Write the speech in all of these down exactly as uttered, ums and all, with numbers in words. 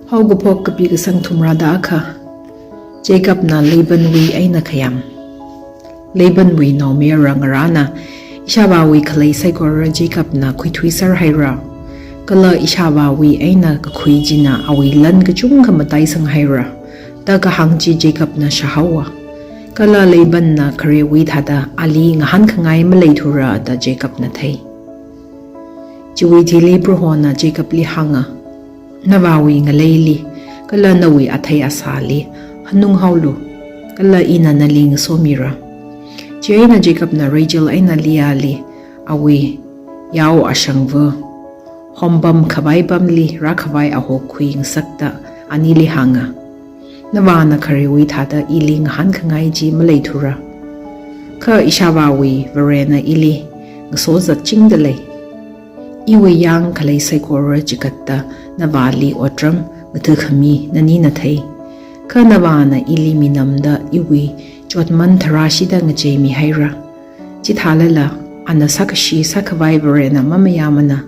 Haokaphok kapi kasang thumrāda akha. Jacobna Labanwui eina khayam. Labanwui naomayara ngarāna ishāvāwui khalei saikora Jacobna khuithuiser haira. Kala ishāvāwui eina kakhui china awui lan kachungkha mataisang haira, da kahāng chi Jacobna shāhaowa. Kala Labanna kharewui thāda ali ngahānkhangai maleithura da Jacobna thei. Chiwui thili Prohona Jacobli hānga, "Navāwui ngaleili, kala nawui athei asāli hanunghaolu, kala ina nali ngasomira." Chieina Jacobna Rachel eina Leahli, awui yao ashangva hompam khavai pamli rākhavai ahokhui ngasakta anili hānga, "Navāna kharewui thāda ili ngahānkhangai chi maleithura. Kha ishāvāwui Varena ili ngasozatchingda lei. Iwui yang khalei saikora chigatta navāli otram ngathakhami nanina thei. Kha navāna ili minamda iwui chotman tharāshida ngacheimi haira. Chithālala, ana sākashi sākhavai Varena mamayāmana.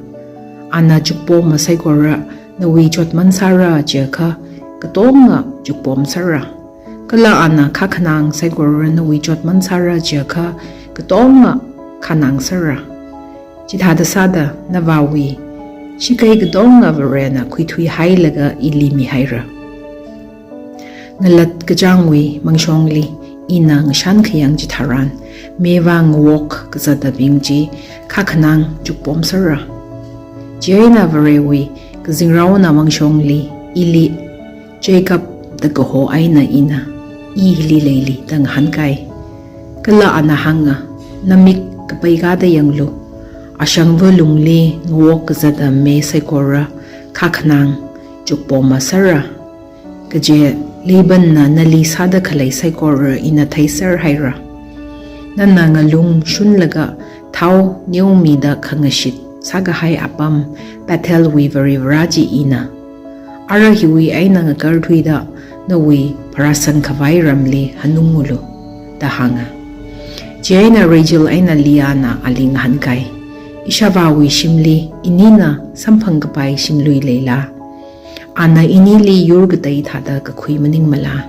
Ana chukpoma saikora nawui chotman sāra chiakha katonga chukpom sāra. Kala ana khakhanang saikora nawui chotman sāra chiakha katonga khanang sāra. Chithāda sāda navāwui shakei katonga Varena khuithuihailaga ili mihaira. Ngalat kachāngwui mangshongli ina ngashan khayang chitharan, mevang ngawok kazatabing chi khakhanang chukpom sāra. Chieina Varewui kazingraona mangshongli ili Jacob da kaho eina ina, 'I hili leili' da ngahānkai. Kala ana hānga, 'Namik kapeikada yanglu, ashangva lungli ngawok kazata me saikora khakhanang chukpoma sāra. Kaje Labanna nali sāda khalei saikora ina theiser haira. Nana ngalung shunlaga thao neomida khangashit sākahai apam Bethelwui Varivara chi ina. Ara hiwui eina ngakarthuida nawui pharāsang khavai ramli hanungulu,' da hānga. Chieina Rachel eina Leahna ali ngahānkai, 'Ishāvāwui shimli inina samphang kapai shimlui leila? Ana inili yur katei thāda kakhui maningmala?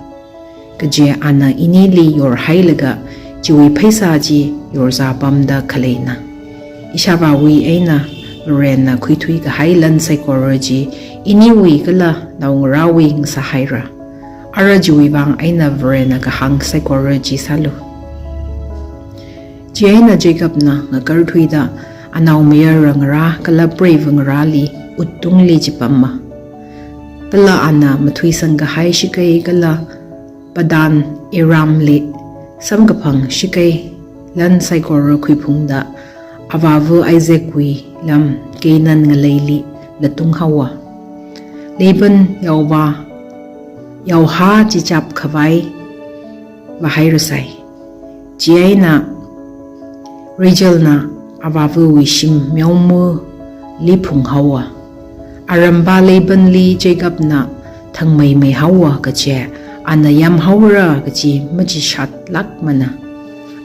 Kaje ana inili yorhailaga chiwui pheisā chi yorzā pamda khaleina. Ishāvāwui eina Varena khuithui kahai lan saikora chi iniwui kala naongarāwui ngasāhaira. Ara chiwui vang eina Varena kahāng saikora chi sālu.' Chieina Jacobna ngakarthuida anaomayara ngarā kala preiva ngarāli uttungli chipamma. Kala ana mathuisang kahai shakei kala Padan Aramli samkaphang shakei lan saikora khuiphungda avāva Isaacwui lam Canaan ngaleili latung haowa. Laban yaovā, yaohā chichap khavai vāhairasai. Chieina Rachelna avāvawui shim meomali phunghaowa. Aramba Labanli Jacobna thangmeimei haowa kaje ana yamhaora kaji machishatlākmana.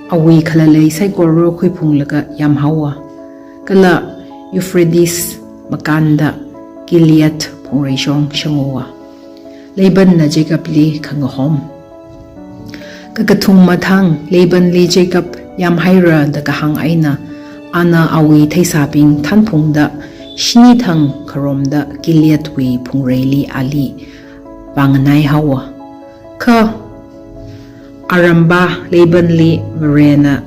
Awui khalalei saikora khuiphunglaga yamhaowa. Kala Euphrates makānda Gilead phungreishong shangowa. Labanna Jacobli khangahom. Kakathuma thang Labanli Jacob yamhaira da kahāng eina, ana awui theisābing thanphungda shini thang kharomda Gileadwui phungreili ali vānganai haowa. Kha aramba Labanli Varena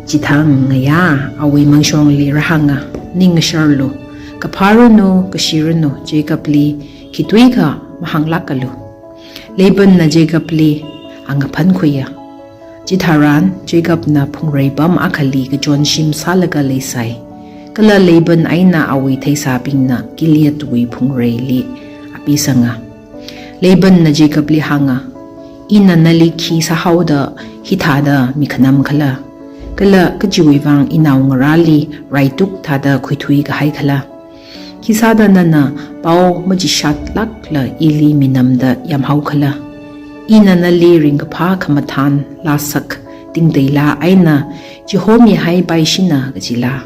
chithang ngayā awui mangshongli rāhānga, "Ning ngasharlu, kaphāranu, kashiranu, Jacobli khitui kha mahānglākalu." Labanna Jacobli angaphan khuiya. Chitharan Jacobna phungreipam akhali kachonshim sālaga leisai. Kala Laban eina awui theisābingna Gileadwui phungreili apisanga. Labanna Jacobli hānga, "Ina nali khi sāhaoda hithāda mikhanam khala? Kala kachiwui vang inaongarāli raituk thāda khuithui kahai khala? Khisāda nana pao machishatlākla ili minamda yamhao khala? Ina nali ringkaphā khamathān lāsak tingteila eina chihomihai paishina kajila?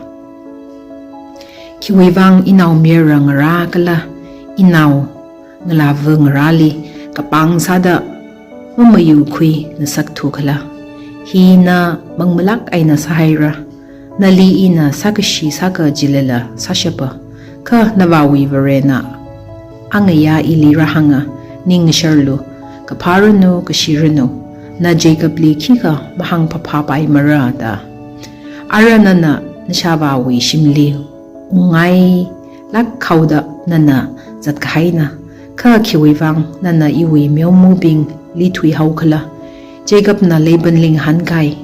Khiwui vang inaomayara ngarā kala inao ngalāva ngarāli kapang sāda mamayukhui nasakthu khala? Hi na mangmalāk eina sāhaira. Nali ina sākashi sāka jilala sāshapa. Kha navāwui Varena angayā ili rāhānga, ning ngasharlu, kaphāranu, kashiranu, na Jacobli khikha mahāngphaphāpaimara da. Ara nana nashāvāwui shimli ungngailāk haoda nana zatkahaina. Kha khiwui vang nana iwui meomabingli thuihao khala? Jacobna Labanli ngahānkai,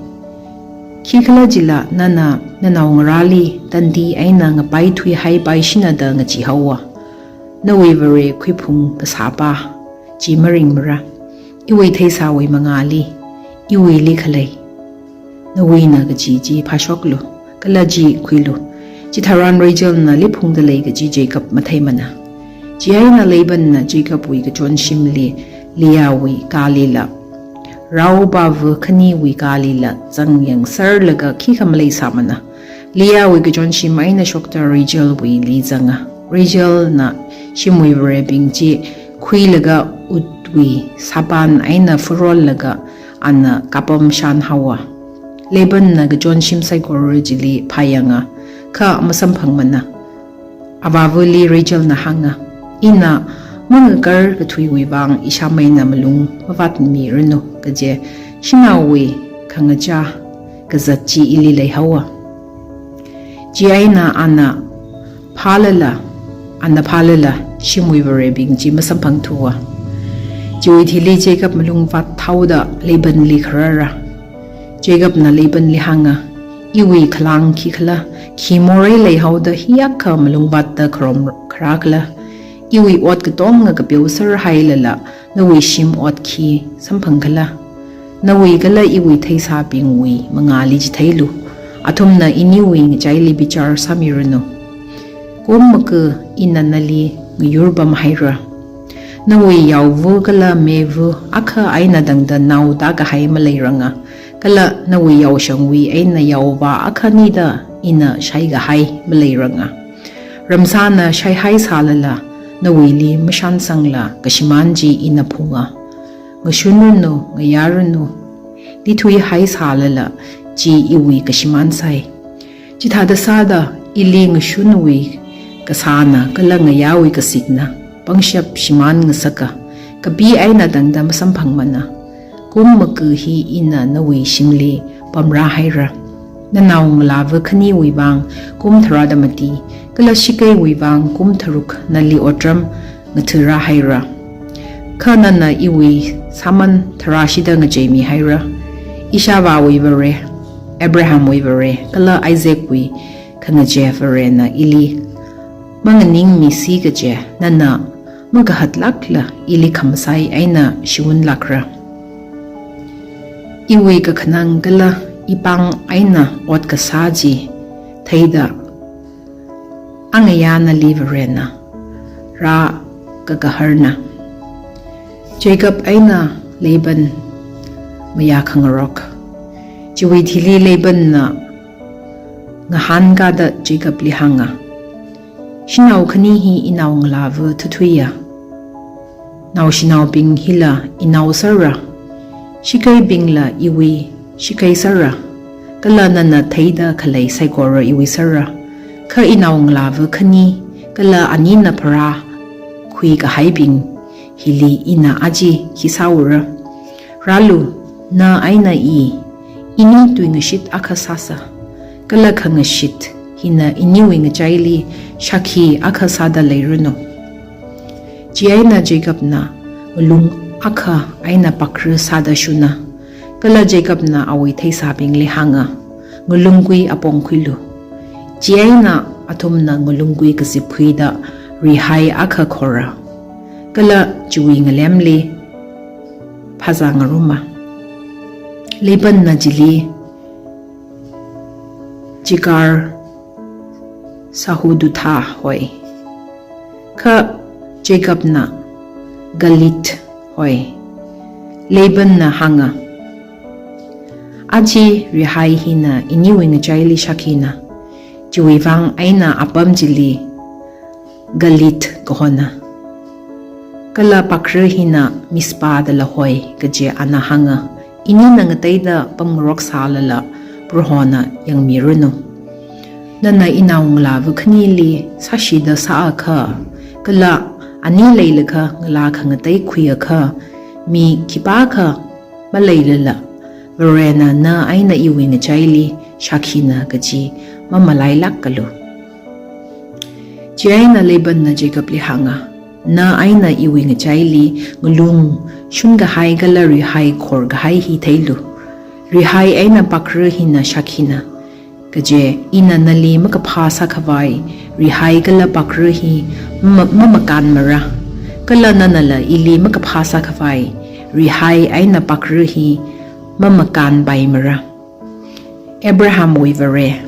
khikhalajila nana nanaongarāli tandi eina ngapaithuihaipaishina da ngacheehaowa. Nawui Vare khuiphung kasāpa chi maringmara. Iwui theisāwui mangāli iwuili khalei nawuina kaji chi phāshoklu, kala chi khuilu. Chitharan Rachelna liphungda lei kaji Jacob matheimana. Chieina Labanna Jacobwui kachonshimli Leahwui kālila, raopava khaniwui kālila zangyangserlaga khikha maleisāmana. Leahwui kachonshim eina shokta Rachelwuili zanga. Rachelna shimwui varebing chi khuilaga utwui sāpan eina furollaga ana kapam shānhaowa. Labanna kachonshim saikora chili phāyanga, kha masamphangmana. Avāvali Rachelna hānga, ina mangakarkathuiwui vang ishāmeina malung mavātmiranu kaje shanaowui khangachā kazat chi ili leihaowa. Chieina ana phālala, ana phālala shimwui varebing chi masamphangthuwa. Chiwui thili Jacob malung vāthaoda Labanli kharara. Jacobna Labanli hānga, iwui khalang khikhala, khi morei leihaoda hiyākha malung vātda kharom kharā khala? Iwui ot katonga kapeoserhailala nawui shim ot khi samphang khala? Nawui kala iwui theisābingwui mangāli chitheilu. Athumna iniwui ngachaili bichar sāmiranu. Kum maka ina nali ngayurpamhaira. Nawui yaova kala meva akha eina tangda nao tākahai maleiranga, kala nawui yaoshangwui eina yaovā akha nida ina shaikahai maleiranga. Ramsāna shaihaisālala nawuili mashansangla kashimān chi ina phunga. Ngashunranu, ngayāranu, lithuihaisālala chi iwui kashimān sai. Chithāda sāda ili ngashunwui kasāna kala ngayāwui kazikna pangshap shimān ngasaka, kapi eina tangda masamphangmana. Kum maka hi ina nawui shimli pamrāhaira. Nanaongalāva khaniwui vang kum tharāda mati, kala shakeiwui vang kum tharuk nali otram ngathārāhaira. Kha nana iwui sāman tharāshida ngacheimihaira. Ishāvāwui Vare, Abrahamwui Vare, kala Isaacwui khangachee Varena ili manganingmisi kaje nana makahatlākla ili khamasai eina shiwunlākra. Iwui kakhanang kala ipāng eina ot kasā chi theida angayā nali Varena rākakaharna. Jacob eina Laban mayākhangarok. Chiwui thili Labanna ngahānkāda Jacobli hānga, shanao khani hi inaongalāva thuthuiya. Naoshinaobing hila inao sera, shakeibingla iwui shakei sera, kala nana theida khalei saikora iwui sera. Kha inaongalāva khani kala anina pharākhui kahaibing hili ina aja khi sāura? Rālu, na eina i, ini tuingashit akha sāsa, kala khangashit hina iniwui ngachaili shākhi akha sāda leiranu. Chieina Jacobna ngalung akha eina pakra sāda shuna. Kala Jacobna awui theisābingli hānga, ngalungkui apongkhuilu. Chieina athumna ngalungkui kazipkhuida rihai akha khora. Kala chiwui ngalemli phazā ngaruma. Labanna chili Jegar Sahadutha hoi, kha Jacobna Galeed hoi. Labanna hānga, aja rihai hina iniwui ngachaili shākhina. Chiwui vang eina apam chili Galeed kahona. Kala pākra hina Mizpah dala hoi kaje ana hānga, inina ngateida pamngarok sālala Prohona yangmiranu. Nana inaongalāva khanili sāshida sāakha, kala ani leilakha ngalā khangatei khuiakha, mi khipākha maleilala, Varena na eina iwui ngachaili shakhina kaji mamalailākalu. Chieina Labanna Jacobli hānga, na eina iwui ngachaili ngalung shunkahai kala rihai khorkahai hi theilu. Rihai eina pākra hina shakhina, kaje ina nali makaphā sākhavai rihai kala pākra hi ma-, mamakānmara. Kala nanala ili makaphā sākhavai rihai eina pākra hi mamakānpaimara. Abrahamwui Vare,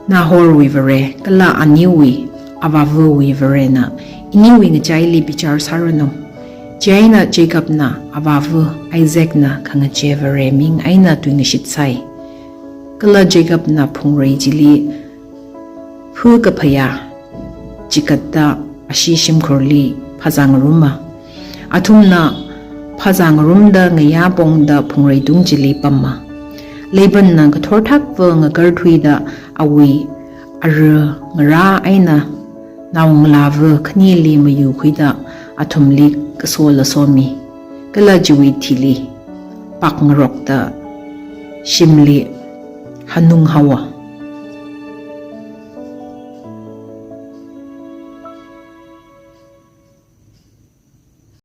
Nahorwui Vare, kala aniwui avāvawui Varena iniwui ngachaili bichar sāranu. Chieina Jacobna avāva Isaacna khangachee Vare ming eina tuingashit sai. Kala Jacobna phungrei chili phakaphayā chigatta ashee shimkhurli phazāngaruma. Athumna phazāngarumda ngayā pongda phungreidung chili pama. Labanna kathorthakva ngakarthuida awui ara ngarā eina naongalāva khanili mayukhuida athumli kasola somi. Kala chiwui thili pakngarokta shimli hanunghaowa.